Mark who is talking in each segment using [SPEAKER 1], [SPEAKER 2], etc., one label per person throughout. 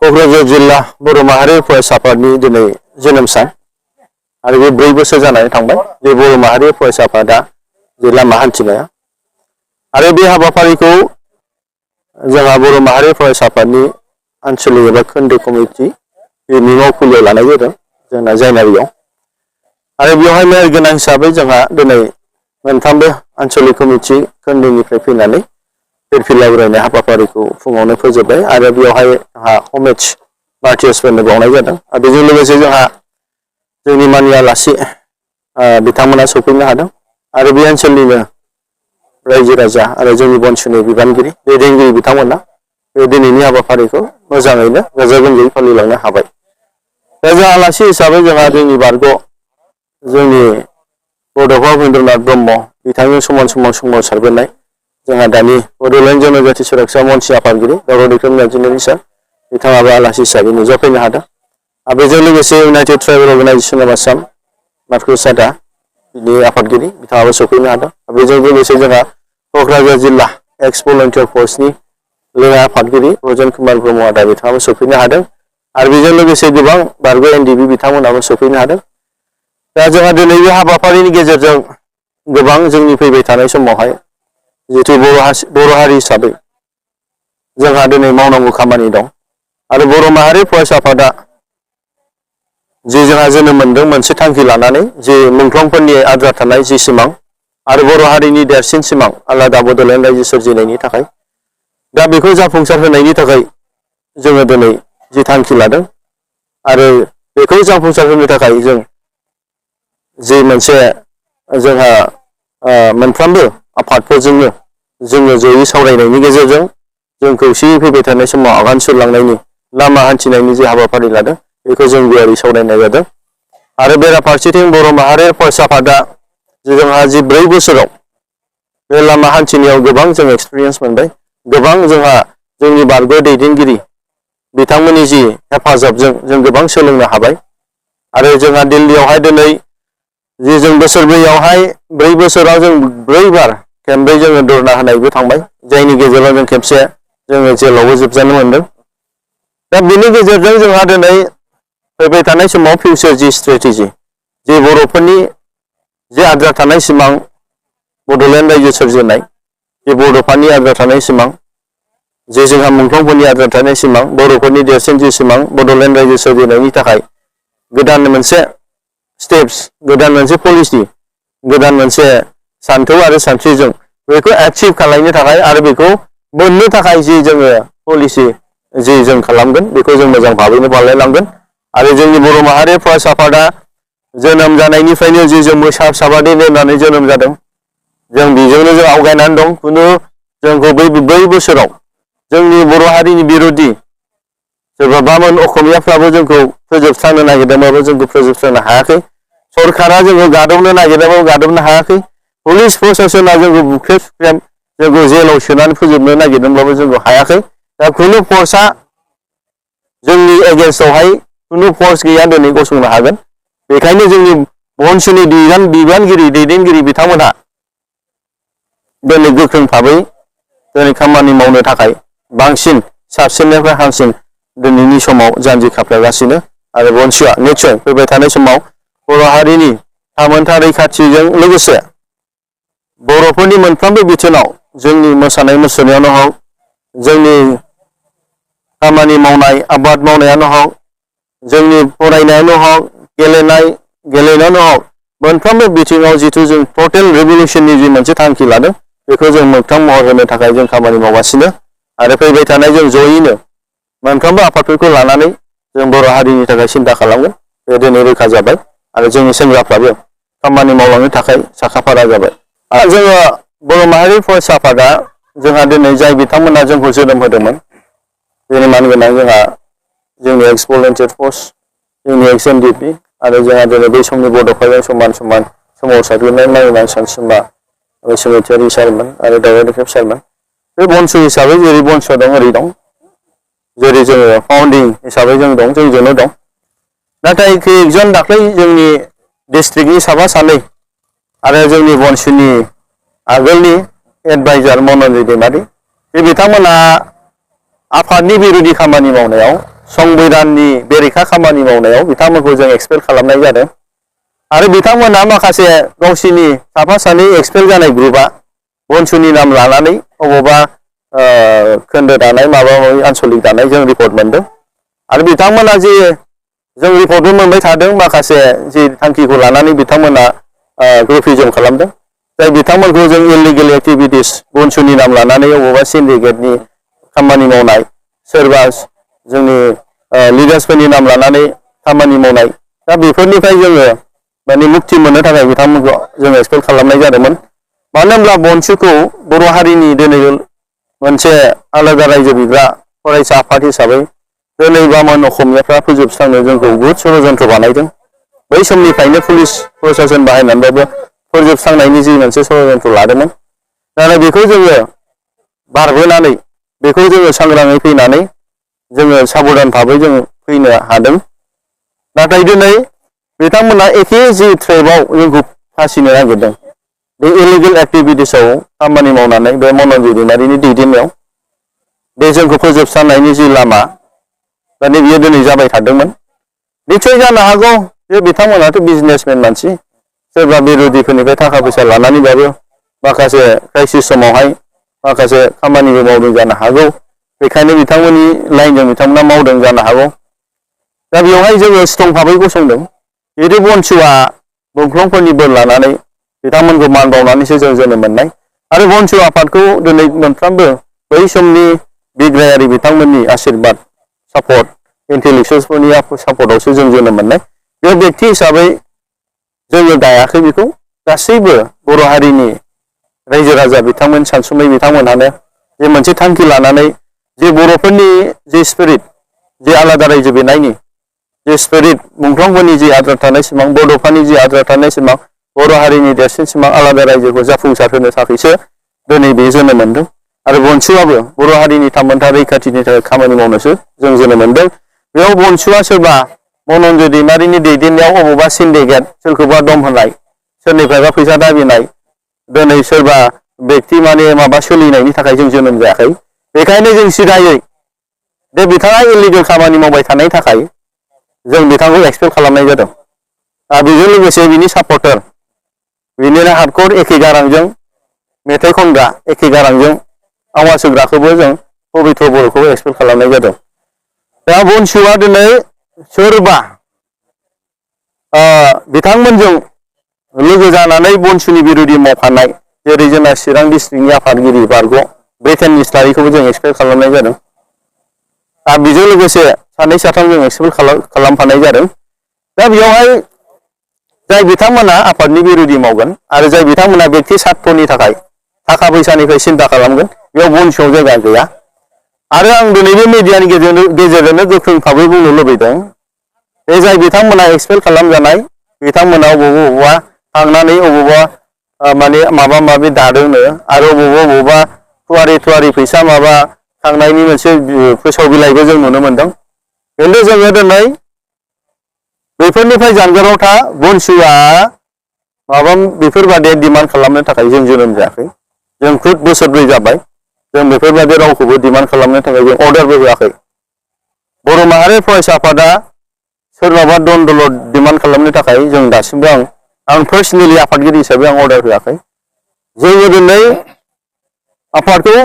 [SPEAKER 1] क'क्राझार जिल्ला बर' माहारि फरायसा आफादनि दिनै जोनोम सान आरो बे 4 बोसोर जानानै थांबाय बे बर' माहारि फरायसा आफादा जे लामा हान्थिनाया आरो बे हाबाफारिखौ जोंहा बर' माहारि फरायसा आफादनि आनसलिक एबा खोन्दो कमिटि बेनि मावखुलियाव लानाय जादों जोंना जायनारियाव आरो बेवहाय मेल गोनां हिसाबै जोंहा दिनै मोनफ्रोमबो आनसलिक कमिटि खोन्दोनिफ्राय फैनानै फिरफिला उरायनाय हाबाफारिखौ फुङावनो फोजोबबाय आरो बेवहाय जोंहा हमेज पार्टिसफोरनो बावनाय जादों आरो बेजों लोगोसे जोंहा जोंनि माननि आलासि बिथांमोना सफैनो हादों आरो बे ओनसोलनिनो रायजो राजा आरो जोंनि बनस'नि बिबानगिरि दैदेनगिरि बिथांमोना बे दिनैनि हाबाफारिखौ मोजाङैनो गाजा गोमजायै फालिलांनो हाबाय। दा जोंहा आलासि हिसाबै जोंहा जोंनि बारग' जोंनि बड'फा उपेन्द्रनाथ ब्रह्म बिथांजों समान सोमावसारबोनाय जोंहा दानि बड'लेण्ड जनजाति सुरक्षा मन्चनि आफादगिरि डक्टर जाइनारि सार बिथाङाबो आलासि हिसाबै नुजाफैनो हादों आरो बेजों लोगोसे United tribal organisation of Assam Marco सादा बिनि आफादगिरि बिथाङाबो सफैनो हादों बेजों लोगोसे जोंहा क'क्राझार जिल्ला एक्स भलन्टियार फर्सनि लेङाइ आफादगिरि रजन कुमार ब्रह्म आदा बिथाङाबो सफैनो हादों आरो बेजों लोगोसे गोबां बारग' एनडिबि बिथांमोनाबो सफैनो हादों। दा जोंहा दिनै बे हाबाफारिनि गेजेरजों गोबां जोंनि फैबाय थानाय समावहाय जिहेथु बर' हारि हिसाबै जोंहा दिनै मावनांगौ खामानि दं आरो बर' माहारि फरायसा आफादा जे जोंहा जोनोम मोनदों मोनसे थांखि लानानै जे मुंख्लंफोरनि आद्रा थानाय जि सिमां आरो बर' हारिनि देरसिन सिमां आलादा बड'लेण्ड रायजो सोरजिनायनि थाखाय दा बेखौ जाफुंसार होनायनि थाखाय जोङो दिनै जि थांखि लादों आरो बेखौ जाफुंसार होनो थाखाय जों जि मोनसे जोंहा मोनफ्रोमबो आफादफोरजोंनो जोङो जयै सावरायनायनि गेजेरजों जों खौसेयै फैबाय थानाय समाव आगान सुरलांनायनि लामा हान्थिनायनि जे हाबाफारि लादों बेखौ जों गुवारै सावरायनाय जादों आरो बेराफारसेथिं बर' माहारि फरायसा आफादा जोंहा जि 4 बोसोराव बे लामा हान्थिनायाव गोबां जों एक्सपिरियेन्स मोनबाय गोबां जोंहा जोंनि बारग' दैदेनगिरि बिथांमोननि जि हेफाजाबजों जों गोबां सोलोंनो हाबाय आरो जोंहा दिल्लीयावहाय दिनै जि जों बोसोरब्रैयावहाय 4 बोसोराव जों 4 बार खेबब्रै जोङो धरना होनायबो थांबाय जायनि गेजेराव जों खेबसे जोङो जेलावबो जोबजानो मोनदों। दा बेनि गेजेरजों जोंहा दिनै फैबाय थानाय समाव फिउचार जि स्ट्रेटेजि जे बर'फोरनि जे आद्रा थानाय सिमां बड'लेण्ड रायजो सोरजिनाय जे बड'फानि आद्रा थानाय सिमां जे जोंहा मुंख्लंफोरनि आद्रा थानाय सिमां बर'फोरनि देरसिन जि सिमां बड'लेण्ड रायजो सोरजिनायनि थाखाय गोदान मोनसे स्टेप्स गोदान मोनसे पलिसि गोदान मोनसे सान्थौ आरो सानस्रिजों बेखौ एचिभ खालामनो थाखाय आरो बेखौ मोननो थाखाय जि जोङो पलिसि जि जों खालामगोन बेखौ जों मोजां भाबैनो बानायलांगोन आरो जोंनि बर' माहारि फरायसा आफादा जोनोम जानायनिफ्रायनो जि जों मोसा फिसाबादि होननानै जोनोम जादों जों बेजोंनो जों आवगायनानै दं खुनु जोंखौ बै बोसोराव जोंनि बर' हारिनि बिर'धि सोरबाबामोन असमियाफ्राबो जोंखौ फोजोबस्रांनो नागिरदोंबाबो जोंखौ फोजोबस्रांनो हायाखै सरकारा जोंखौ गादबनो नागिरदोंबाबो गादबनो हायाखै पुलिस प्रसासना जोंखौ बुख्रेब सुख्रेब जोंखौ जेलाव सोनानै फोजोबनो नागिरदोंब्लाबो जोंखौ हायाखै दा खुनु फर्सआ जोंनि एगेन्स्टआवहाय खुनु फर्स गैया दिनै गसंनो हागोन बेखायनो जोंनि बनस'नि बिबानगिरि दैदेनगिरि बिथांमोनहा दिनै गोख्रों भाबै दिनै खामानि मावनो थाखाय बांसिन साबसिननिफ्राय हामसिन दिनैनि समाव जानजि खाफ्रागासिनो आरो बनस'आ निस्सय फैबाय थानाय समाव बर' हारिनि थामोनथा रैखाथिजों लोगोसे बर'फोरनि मोनफ्रोमबो बिथिङाव जोंनि मोसानाय मुसुरनायावनो हक जोंनि खामानि मावनाय आबाद मावनायानो हक जोंनि फरायनायानो हक गेलेनायानो हक मोनफ्रोमबो बिथिङाव जिथु जों टटेल रिभलिउसननि जि मोनसे थांखि लादों बेखौ जों मोगथां महर होनो थाखाय जों खामानि मावगासिनो आरो फैबाय थानाय जों जयैनो मोनफ्रोमबो आफादफोरखौ लानानै जों बर' हारिनि थाखाय सिन्था खालामगोन बे दिनै रोखा जाबाय आरो जोंनि सेंग्राफ्राबो खामानि मावलांनो थाखाय साखाफारा जाबाय आरो जोङो बर' माहारि फरायसा आफादा जोंहा दिनै जाय बिथांमोना जोंखौ जोनोम होदोंमोन जोंनि मानगोनां जोंहा जोंनि एक्स भलन्टियार फर्स जोंनि एक्स एनडिपि आरो जोंहा दिनै बै समनि बड'फाजों समान सोमावसारबोनाय मानगोनां सानसुमा बैसुमतारी सारमोन आरो दावराव सारमोन बे बनस' हिसाबै जेरै बनस' दं ओरै दं जेरै जोङो फाउन्डिं हिसाबै जों दं जोंजोंनो दं नाथाय खैजन दाख्लै जोंनि डिस्ट्रिक्टनि साफा सानै आरो जोंनि बनस'नि आगोलनि एडभाइजार मन'न्जय दैमारि बे बिथांमोना आफादनि बिरोधि खामानि मावनायाव संबिधाननि बेरेखा खामानि मावनायाव बिथांमोनखौ जों एक्सपेल खालामनाय जादों आरो बिथांमोना माखासे गावसिनि साफा सानै एक्सपेल जानाय ग्रुपआ बनसुनि नाम लानानै अबावबा खोन्दो दानाय माबा माबि आनसलिक दानाय जों रिपर्ट मोनदों आरो बिथांमोना जे जों रिपर्टबो मोनबाय थादों माखासे जि थांखिखौ लानानै बिथांमोना ग्रुपिजम खालामदों जाय बिथांमोनखौ जों इलिगेल एक्टिभिटिस बनसुनि नाम लानानै अबावबा सिन्डिकेटनि खामानि मावनाय सोरबा जोंनि लिडार्सफोरनि नाम लानानै खामानि मावनाय दा बेफोरनिफ्राय जोङो माने मुक्ति मोननो थाखाय बिथांमोनखौ जों एक्सपेल खालामनाय जादोंमोन मानो होनब्ला बनसुखौ बर' हारिनि दिनै मोनसे आलादा रायजो बिग्रा फरायसा आफाद हिसाबै दिनै बामोन असमियाफ्रा फोजोबस्रांनो जोंखौ बुहुद षड़यन्त्र बानायदों बै समनिफ्रायनो पुलिस प्रशासन बाहायनानैबाबो फोजोबस्रांनायनि जि मोनसे षड़यन्त्र लादोंमोन दा बेखौ जोङो बारबोनानै बेखौ जोङो सांग्राङै फैनानै जोङो साबधान भाबै जों फैनो हादों नाथाय दिनै बिथांमोना एखे जि ट्रेपआव जोंखौ फासिनो नागिरदों बे इलिगेल एक्टिभिटिसाव खामानि मावनानै बे मन'जित दैमारिनि दैदेननायाव बे जोंखौ फोजोबस्रांनायनि जि लामा माने बियो दिनै जाबाय थादोंमोन निसय जानो हागौ जे बिथांमोनाथ' बिजनेसमेन मानसि सोरबा बिर'धिफोरनिफ्राय थाखा फैसा लानानैबाबो माखासे क्राइसिस समावहाय माखासे खामानिबो मावदों जानो हागौ बेखायनो बिथांमोननि लाइनजों बिथांमोना मावदों जानो हागौ दा बेवहाय जोङो स्ट्रं भाबै गसंदों जिहेतु बनसुआ मुंख्लंफोरनि बोर लानानै बिथांमोनखौ मान बावनानैसो जों जोनोम मोननाय आरो बनसु आफादखौ दिनै मोनफ्रोमबो बै समनि बिग्रायारि बिथांमोननि आशीर्बाद सापर्ट इन्टेलेक्सुवेल्सफोरनि सापर्टआवसो जों जोनोम मोननाय बे व्यक्ति हिसाबै जोङो दायाखै बेखौ गासैबो बर' हारिनि रायजो राजा बिथांमोन सानसुमै बिथांमोनहानो जे मोनसे थांखि लानानै जे बर'फोरनि जे स्पिरिट जे आलादा रायजो बिनायनि जे स्पिरिट मुंख्लंफोरनि जि आद्रा थानाय सिमां बड'फानि जि आद्रा थानाय सिमां बर' हारिनि देरसिन सिमां आलादा रायजोखौ जाफुंसार होनो थाखायसो दिनै बे जोनोम मोनदों आरो बनसुआबो बर' हारिनि थामोनथा रैखाथिनि थाखाय खामानि मावनोसो जों जोनोम मोनदों बेयाव बनसुआ सोरबा मन'जित दैमारिनि दैदेननायाव अबावबा सिन्डिकेट सोरखौबा दम होनाय सोरनिफ्रायबा फैसा दाबिनाय दिनै सोरबा व्यक्ति माने माबा सोलिनायनि थाखाय जों जोनोम जायाखै बेखायनो जों सिदायै बे बिथाङा इलिगेल खामानि मावबाय थानायनि थाखाय जों बिथांखौ एक्सपेल खालामनाय जादों बेजों लोगोसे बिनि सापर्टार बिनिनो हार्डकर एखे गारांजों मेथाइ खनग्रा एखे गारांजों आवाज होग्राखौबो जों पबित्र बर'खौ एक्सपेल खालामनाय जादों दा बनसुआ दिनै सोरबा बिथांमोनजों लोगो जानानै बनसुनि बिरोधि मावफानाय जेरै जोंना चिरां डिस्ट्रिक्टनि आफादगिरि बारग' ब्रिटेन मिस्लारिखौबो जों एक्सपेल खालामनाय जादों आरो बेजों लोगोसे सानै साथाम जों एक्सपेल खालामफानाय जादों दा बेयावहाय जाय बिथांमोना आफादनि बिरोधि मावगोन आरो जाय बिथांमोना व्यक्ति स्वार्थनि थाखाय थाखा फैसानिफ्राय सिन्था खालामगोन बेयाव बनसुआव जायगा गैया आरो आं दिनै बे मिडियानि गेजेरजोंनो गोख्रों भाबै बुंनो लुबैदों बे जाय बिथांमोना एक्सपेल खालामजानाय बिथांमोना बबावबा थांनानै अबावबा माने माबा माबि दादोंनो आरो बबावबा थुवारि फैसा माबा थांनायनि मोनसे फोसाव बिलाइबो जों नुनो मोनदों खिन्थु जोङो दिनै बेफोरनिफ्राय जानगाराव था बनसुआ माबा बेफोरबादि डिमान्ड खालामनो थाखाय जों जोनोम जायाखै जों खुद बोसोरब्रै जाबाय जों बेफोरबादि रावखौबो डिमान्ड खालामनो थाखाय जों अर्डारबो होआखै बर' माहारि फरायसा आफादा सोरनावबा दन दलद डिमान्ड खालामनो थाखाय जों दासिमबो आं पार्सनेलि आफादगिरि हिसाबै आं अर्डार होआखै जोङो दिनै आफादखौ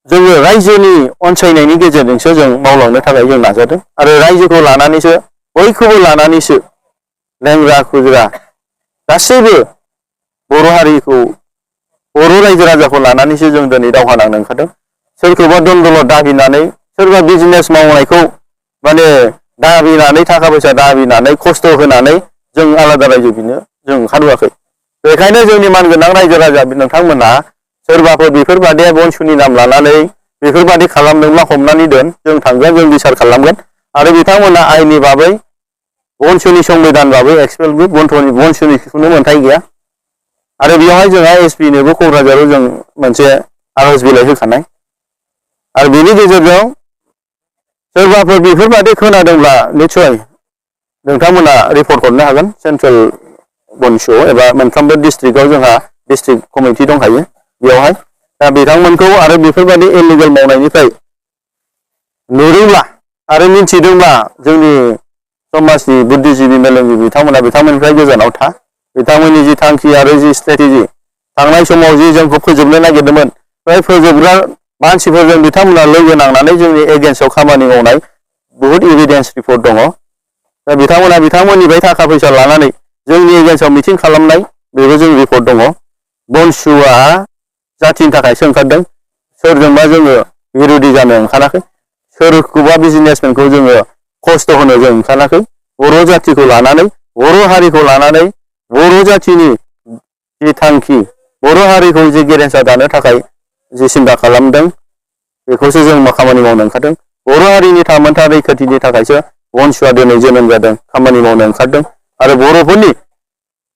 [SPEAKER 1] जोङो रायजोनि अनसायनायनि गेजेरजोंसो जों मावलांनो थाखाय जों नाजादों आरो रायजोखौ लानानैसो बयखौबो लानानैसो लेंग्रा खुज्रा गासैबो बर' हारिखौ बर' रायजो राजाखौ लानानैसो जों दिनै दावहा नांनो ओंखारदों सोरखौबा दन दलद दाबिनानै सोरबा बिजनेस मावनायखौ माने दाबिनानै थाखा फैसा दाबिनानै खस्थ' होनानै जों आलादा रायजो बिनो जों ओंखारबोआखै बेखायनो जोंनि मानगोनां रायजो राजा नोंथांमोना सोरबाफोर बेफोरबादि बनसुनि नाम लानानै बेफोरबादि खालामदोंब्ला हमनानै दोन जों थांगोन जों बिसार खालामगोन आरो बिथांमोना आयेननि बाबै बनसुनि संबिधान बाबै एक्सपेलबो बनसुनि खुनु मोन्थाइ गैया आरो बेवहाय जोंहा एसपिनोबो क'क्राझाराव जों मोनसे आर'ज बिलाइ होखानाय आरो बेनि गेजेरजों सोरबाफोर बेफोरबादि खोनादोंब्ला निस्सय नोंथांमोना रिपर्ट हरनो हागोन सेन्ट्रेल बनसुआव एबा मोनफ्रोमबो डिस्ट्रिक्टआव जोंहा डिस्ट्रिक्ट कमिटि दंखायो बेवहाय दा बिथांमोनखौ आरो बेफोरबादि इलिगेल मावनायनिफ्राय नुदोंब्ला आरो मिन्थिदोंबा जोंनि समाजनि बुद्धिजीबि मेलेमजिबि बिथांमोना बिथांमोननिफ्राय गोजानाव था। बिथांमोननि जि थांखि आरो जि स्ट्रेटेजि थांनाय समाव जि जोंखौ फोजोबनो नागिरदोंमोन बे फोजोबग्रा मानसिफोरजों बिथांमोना लोगो नांनानै जोंनि एगेन्स्टआव खामानि मावनाय बुहुत एभिडेन्स रिपर्ट दङ। दा बिथांमोना बिथांमोननिफ्राय थाखा फैसा लानानै जोंनि एगेन्स्टआव मिटिं खालामनाय बेबो जों रिपर्ट दङ। बनसुआ जाथिनि थाखायसो ओंखारदों, सोरजोंबा जोङो बिरोधि जानो ओंखाराखै, सोरखौबा बिजनेसमेनखौ जोङो खस्थ' होनो जों ओंखाराखै। बर' जाथिखौ लानानै, बर' हारिखौ लानानै, बर' जाथिनि जि थांखि, बर' हारिखौ जि गेरेमसा दानो थाखाय जि सिन्था खालामदों बेखौसो जों खामानि मावनो ओंखारदों। बर' हारिनि थामोनथा रैखाथिनि थाखायसो बनसुआ दिनै जोनोम जादों, खामानि मावनो ओंखारदों। आरो बर'फोरनि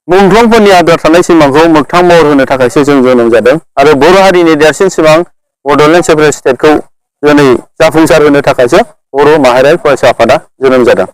[SPEAKER 1] मुंख्लंफोरनि आद्रा थानाय सिमांखौ मोगथां महर होनो थाखायसो जों जोनोम जादों। आरो बर' हारिनि देरसिन सिमां बड'लेण्ड सेपारेट स्टेटखौ दिनै जाफुंसार होनो थाखायसो बर' माहारियारि फरायसा आफादा जोनोम जादों।